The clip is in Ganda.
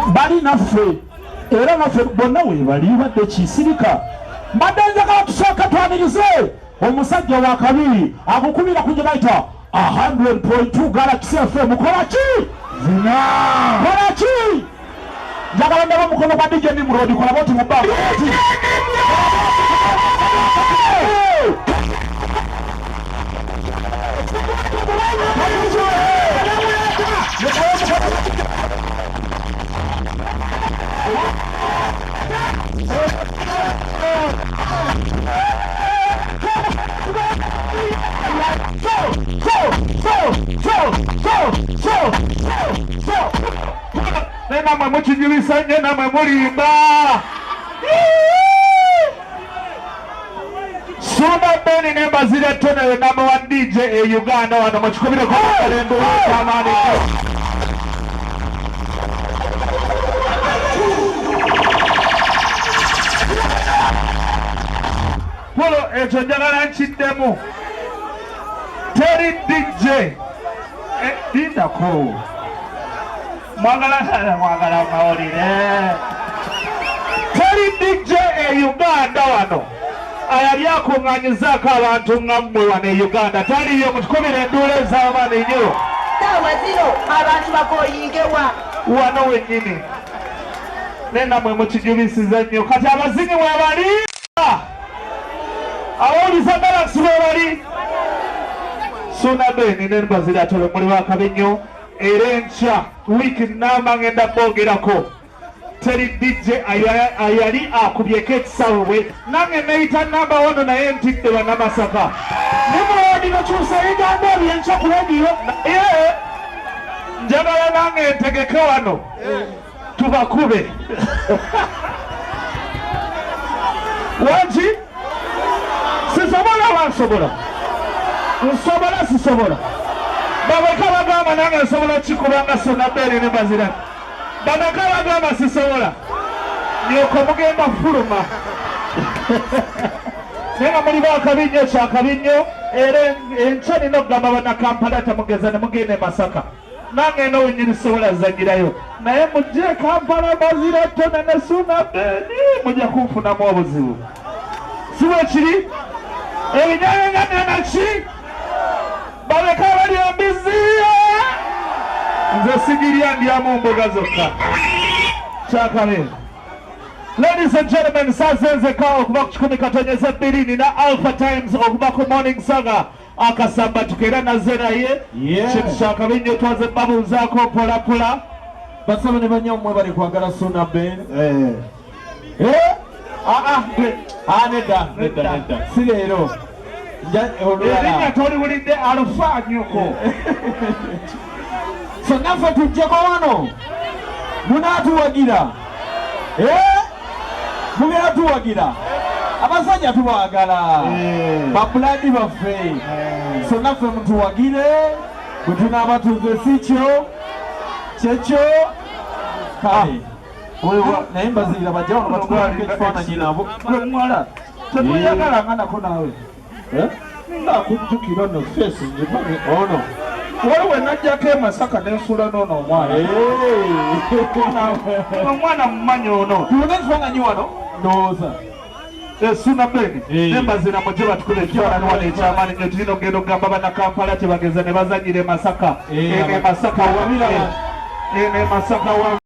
Bali naffe era naffe bonna webali badde kisirika. Mbadde njagala tusooke twanirize omusajja wa kabi akukubira ku gye bayita 100.2 Galaxy FM. Kola ki? Zina. Kola ki? Njagala ndaba omukono gwa DJ Nimrod, kola bwoti mu bbanga. Naye namwe mukinyumisa nnyo, namwe mulimba. Suna Beni ne Mbazira Tone ye number one DJ e Uganda wano mukikubireko akalembe w'amaanyi. Pulo ekyo njagala nkiddemu. Teri DJ. Lindako. Mwagala mwagala mawulire. Teri DJ e Uganda wano ayali akuŋŋanyizaako abantu nga mmwe wano e Uganda taliyo. Mutukubira enduula ez'amaanyi nnyo. Saawa zino abantu bagoyingewa wano wennyini, naye nammwe mukijubisiza nnyo. Kati abazinyi webali, abawuliza Galaxy webali, Suna Beni ne Mbazira Tole muli bakabi nnyo. Era enkya wiiki namba ngenda boogerako. Teri DJ ayali akubyeko ekisawo bwe nange neyita namba wano, naye ntidde Bannamasaka. Nimrod, nokyusa ebigambo ebyo enkya ku rediyo. Naye njagala nange ntegeke wano tubakube wangi. Sisobola wansobola, nsobola, sisobola. Babeka bagamba nange nsobola okukikuba nga Suna Beni ne Mbazira. Bameka bagamba sisobola? Nyoko mugenda fuluma, naye nga muli bakabi nnyo, kyakabi nnyo. Era enkya nina okugamba Bannakampala temugeza ne mugenda e Masaka. Nange eno wenyini sobola zanyirayo, naye mujje Kampala, Mbazira Tone ne Suna Beni mujja kunfunamu obuzibu. Si bwe kiri? Ebinyanyanyanya baleka bali embizi, nze sigirya, ndyamu mboga zokka. Kyakabe. Ladies and gentlemen, sazenzeka okuva ku 100.2, nina Alpha Times okuva ku Morning Saga akasambatuka era naze naye. Kintu kyakabi nnyo, twaze babuuzaako mpolampola. Basaba ne banyamwe bali kwagala Suna Ben. Ah, ah, nedda, nedda, nedda, si leero. Erinnya toliwulidde, Alfa Nyoko. So naffe tujjeko wano, munaatuwagira? Mugenda tuwagira? Abasajja tubaagala, babuladi baffe. So naffe mutuwagire bwe tunaaba tuze, si kyo kyekyo? Kale, naye Mbazirira bajja wano batukulako ekifaananyi nabo. Gwe muwala tetweyagalanga nako naawe, ngakujjukira no face ngimanyi. Ono. Waliwo najjako e Masaka nensula noono omwana. Omwana mumanyi ono. Tulina ekifaananyi wano ndowooza. Suna Beni nembazira mujje batukube ekifaananyi wano ekyamaanyi nnyo. Tulina okugenda okugamba Bannakampala kyebageza ne bazanyira e Masaka. Eno e Masaka wa, eno e Masaka wa.